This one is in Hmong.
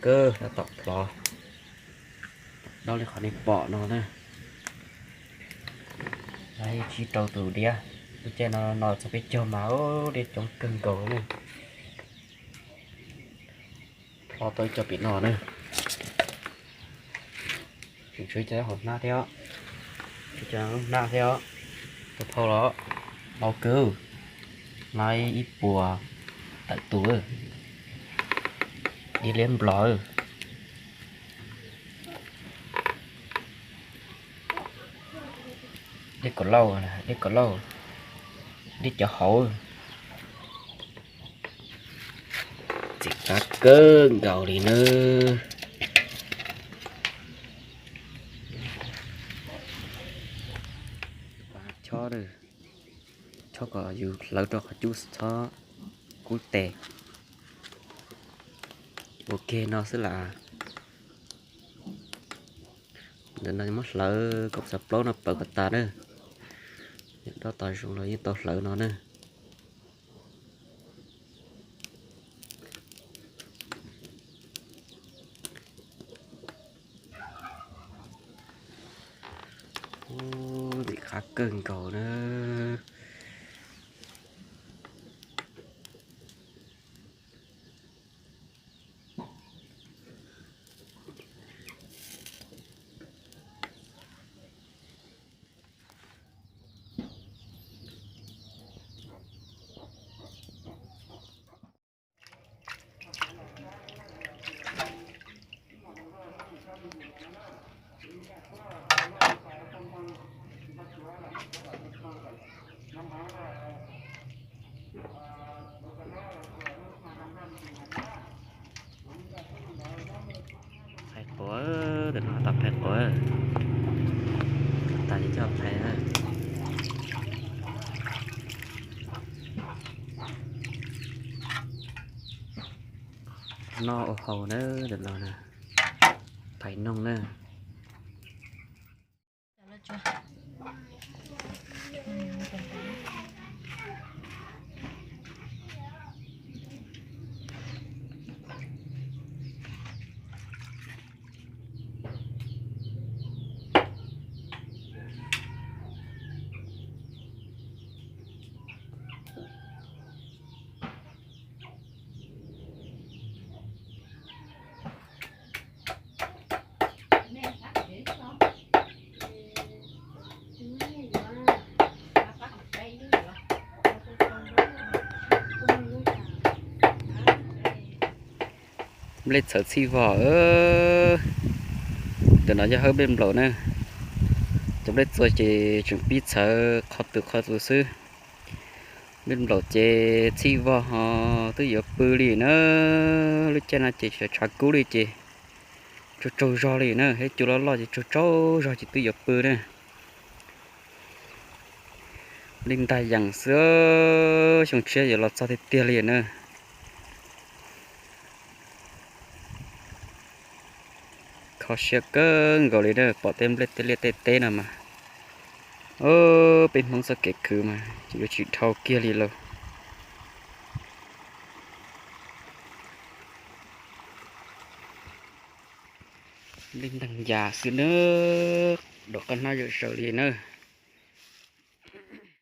Tab tom plov dob li qhov nej pom no na. Lawv tsib rau tus diab, lub caij no no txog peb caug mas diab coob kawg nkaus na. Plov tau ib co pem no na. Tseem tshuav ib co hauv hnab thiab, ib co lub hnab thiab. Tus phau los ntau kawg, lawv ib puas tawm tus. Diab liab nplog, diab kaum lauj, diab kaum lauj, diab cov hauv. Txim qab kawg nkaus li nawb. Chob, chob kom yus hlawv rau qhov cub txhob kub tes. Ua ke no xwb las. Ntawm no muab hlawv kom xav plaub no pawv kom tas na. Dob tos zoo los yeej tau hlawv no na. Ntxim qab kawg nkaus na. Phais quav, tam no tab tom phais quav, tas ces coj phais. Noj ua haus na, tam no na, phais noog na. Nplej txhawv txhij vog. Cov no yog hawb nplej nplaum na. Cov nplej txua ces tseem pib txhawv qhov twg qhov twg xwb. Nplej nplaum ces txhij vog ho twb yuav pw li na. Lub caij no ces tshav kub li ces tsaug tsaug zog li na, thiab cua loj loj ces tsaug tsaug zog ces twb yuav pw na. Nplej ntag yees xwb, xyoo tshiab yuav los txog tiag tiag li na. Kho siab kawg nkaus li na, pom tej nplej tej liaj tej teb no mas. Peb Hmoob txoj kev khwv mas yuav tsis dhau kiag li lauj. Nplej nteeg yas xwb na, dua qab hnab zom zaws li na.